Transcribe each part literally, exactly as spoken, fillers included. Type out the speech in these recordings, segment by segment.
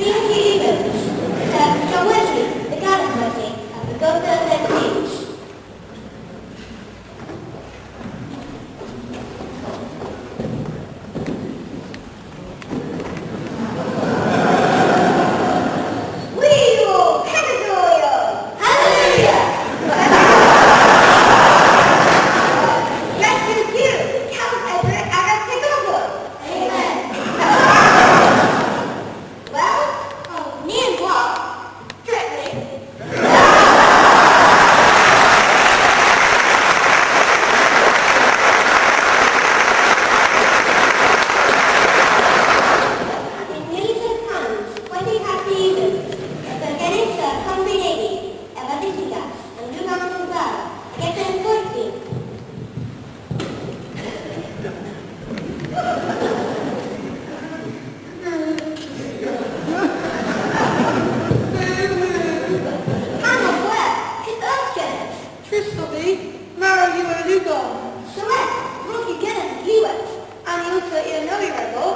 Thank you, Evans. Uh, John Wesley, the Gallic Wesley, and the Godfather of Leeds. We will Purgatorio! Hallelujah! Rest in peace, Count Edward Agatha. Amen. Well, um, me and Bob, Strictly. Yn mil seyth kans hwetek ha tri ugens, y feu genys, uh, Cymru Navy, ev a dhysigas an Lugan Central, hag ev a ynkorfi. Hanow hweg, pyth eus genes? Trist ov vy, marw yw an lugan. Soweth, wrug yw genev liwes. A ny yllta y anowhi ragov?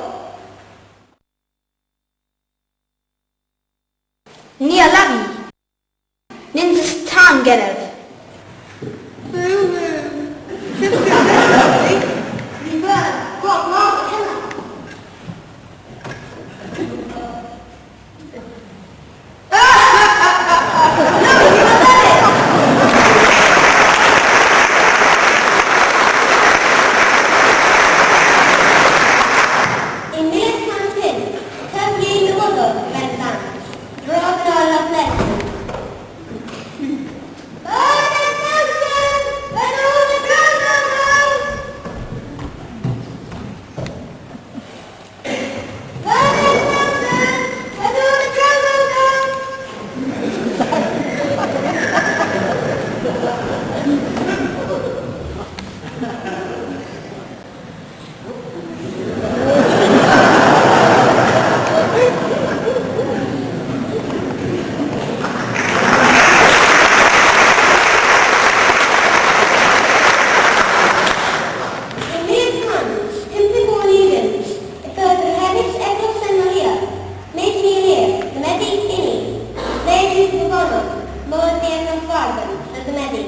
Ni a lavi. Nyns eus tan genev. Boo hoo. Just go. Ni beu. Gwell, gwell, kenna. Yn mil naw kans pymp, teuth yw nowodhow, Pennsans. Drog yn arlodh Lettland. Burn and Nelson! Burn all the drugs on them! Burn and Nelson! Burn all the drugs on them! Yn mil kans pymp deg warn ugens, y feu drehevys Eglos Sen Maria, mes ni a lir, dhe medhi ynni, le yw Bourbonon, moy bys Eglosvarden, dhe medhi.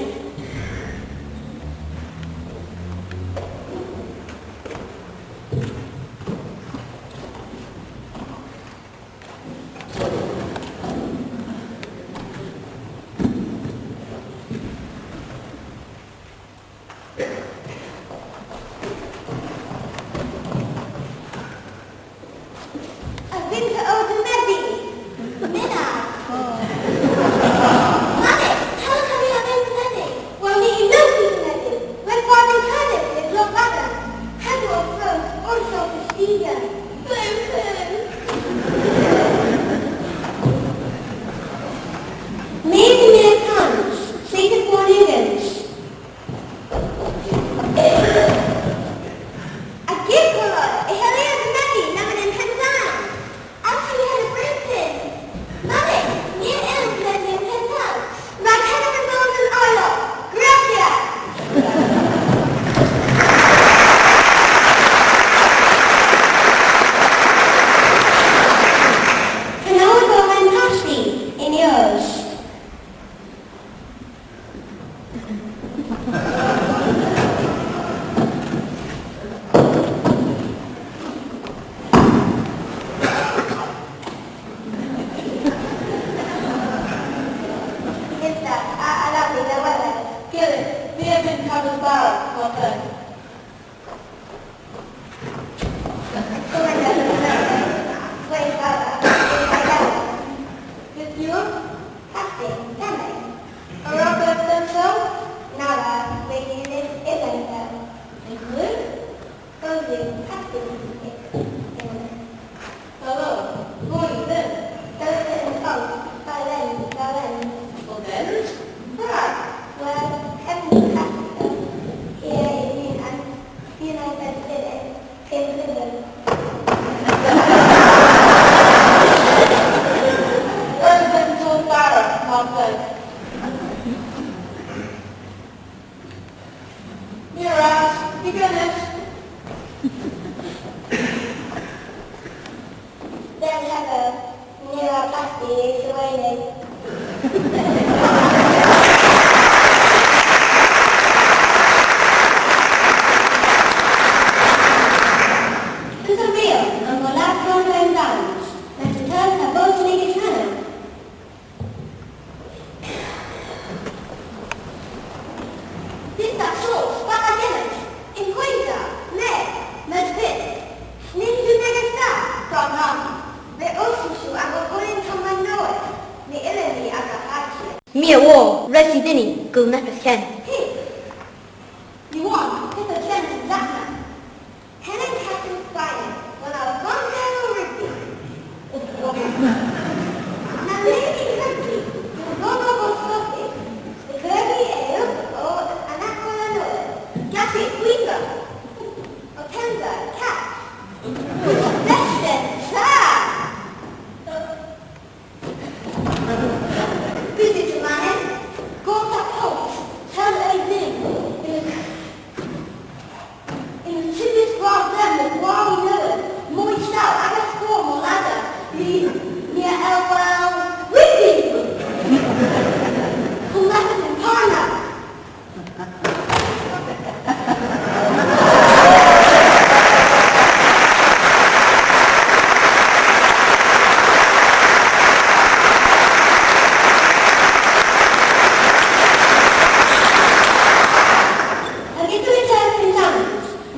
A vynn'ta ow demedhi? Mynna. Malik, hel hwi a vynn demedhi? Wel, ni a wrug demedhi. Res warn an kerdh yw Loch Lagan. Hag ow fos orth ow pystiga. Boo hoo. Mes yn mil kans seytek warn ugens. A gudhvol, y hyllir demedhi lemmyn yn Pennsans. Ow ti hen a bryntin? Malik, ni a yll demedhi yn Pennsans. Rag henna, bos yn arlodh. Gracias! Penn oll ow pasti yn yows. Gyllydh, my a vynn kavos bara, mar pleg. Pyth yw'r pasti? A wrug vy densya? Na wra, hwi a yll densya. Yn hwir? Helo, hwi dhe. Dowlorys yn Pont, Belen, Belen. Ow den? Prag? Wel, hemm yw Castell. Hi a yw an, hi a yw an best bydde, pymp bledhen. Wel, den tor bara, mar pleg. Meur ras, pygemmys. Dell hevel, Ni a wra pasti yn sewena. Pyth a wrug an wallabron rag an downs? Mes an downs a bos negys henna. Pyth a sows, papa genys, yn kwysa, ne, mes pyth? Nyns yw negys da, dha mamm. Res orth usi aga hwryn tamm nowydh. Ny yllyn ni aga harjya. My a wor, res yw dhyn ni gul neppyth ken. Pyth? Jowan, pyth o ken y'n sack na? Penn an keth yn Spayn, gans ow konter ow rugbi. Yma le yn rugbi, yw gogow bos fothys, dhe gerbi e-ughel an aval an nowydh. Gasa gwitha. Ow tynsa, keth. Best ken, sa! Pyth yw manen? Gorta pols, tel a dhynn, yn, yn sydys war dhemm dhe wari nowydh, moy sal, agas kor moy ladha, ni, ni a yll gweles rugbi! Kom leppyth yn par na! Hag ytho y'n termyn tamm,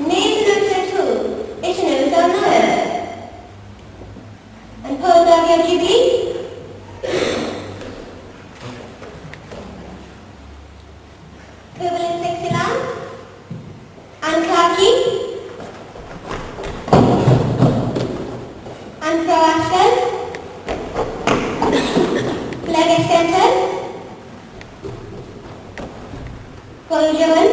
ni a ynsa tul, yth esa an downs nowydh. An pow da, G B? Pub a yll seksi lan? An kaki? An prow asken? Plegys kynsa? Golow Jowan?